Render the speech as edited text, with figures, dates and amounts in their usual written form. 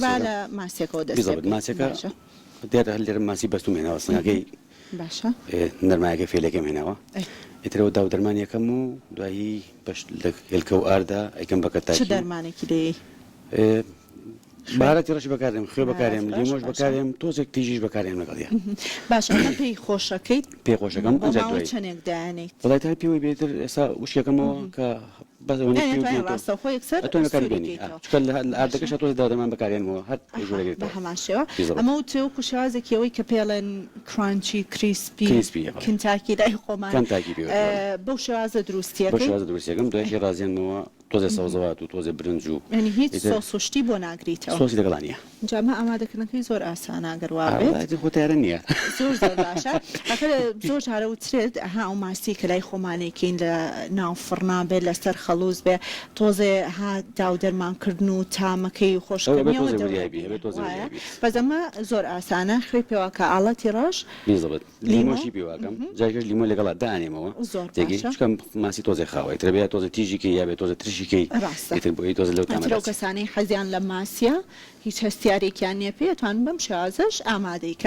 با لە ماسیەکەوە دەست پێ بیزەبت بکەین. ماسیەکە باشە. دیارە هەر لێرە ماسی بەستوم هێناوە سنگەکەی باشە. نەرمایەکەی فێلەکەم هێناوە ئەی. ئیتر ئەوە داو دەرمان یەکەم و دوایی بەش لە هێلکە و ئاردا ئەیکەم بە چ کەتاکی. دەرمانێکی دەیەی؟ خوێ. بەهاراتی ڕەشی بەکاردێنم، خوێ بەهاراتی بەکارێنم، ڕەش لیمۆش باشە. بەکارێنم، تۆزێک تیژیش بەکارێنم لەگەڵیا. باشە ئەمە پێی خۆشەکەیت پێی خۆشەکەم بۆ ئەنجا ماوەی دوایی چەنێک دایەنێیت؟ وەڵای تا پێوەی بێ ئیتر ئێستا وشکەکەمەوە کە بەس ئەوەندە یانی پێوەی ئەتوانی بێتەوە ڕاستەوخۆ یەکسەر ئەتوانی بەکاری سووری بێنی ئا کەیتەوە. چونکە لە لە باشە. ئاردەکەشا تۆزێ داودەرمان بەکارێنمەوە هەر ئەها ئەو جۆرە بە گرێتەوە. هەمان شێوە بیزەبت. ئەمە وتێ وەکو شێوازێکی ئەوەی کە پێڵێن crunchy crispy crispy یە بەڵێ. کنتاکی لای خۆمان کنتاکی پێ وترێ بەڵێ. بەو شێوازە بەو دروستیەکەی. شێوازە دروستیەکەم دوایشی ڕازێنمەوە تۆزێ سەوزەوات و تۆزێ برنج و یانی هیچ ئیتر سۆس و شتی بۆ ناگریتەوە. سۆسی لەگەڵا نییە. جا ئەمە ئامادەکردنەکەی زۆر ئاسانە ئەگەر وا بێت. وەڵا ئیتر خۆ تەیارە نییە. زۆر زۆر باشە ئەخر زۆر جار ئەوترێت ها ئەو ماسیەی کە لای خۆمان ئەیکەین لە ناو فڕنا بێ لەسەر خەڵوز بێ تۆزێ ها داو دەرمان کردن و تامەکەی و ئەو ئەبێ خۆشکردنی ئەوە تۆزێ دەورە وریای بی بینێ ئەبێ تۆزێ وایە وریای بیت. بەس ئەمە زۆر ئاسانە خوێی پێواکە ئاڵەتی ڕەش بیزەبت لیمۆ لیمۆشی پێواکەم جارێکیش لیمۆ لەگەڵا دانێمەوە زۆر تێگەی باشە. چونکە ماسی تۆزێ خاوە ئیتر ئەبێ یا تۆزێ تیژی کەی یا بێ تۆزێ ترشی کەی ڕاستە ئیتر بۆیە تۆزێ لەو تامە ئیتر ئەو دەچێ. کەسانەی حەزیان لە ماسیە هیچ هەستیارێکیان نیە پێی ئەتوانن بەم شێوازەش ئامادەی کەن.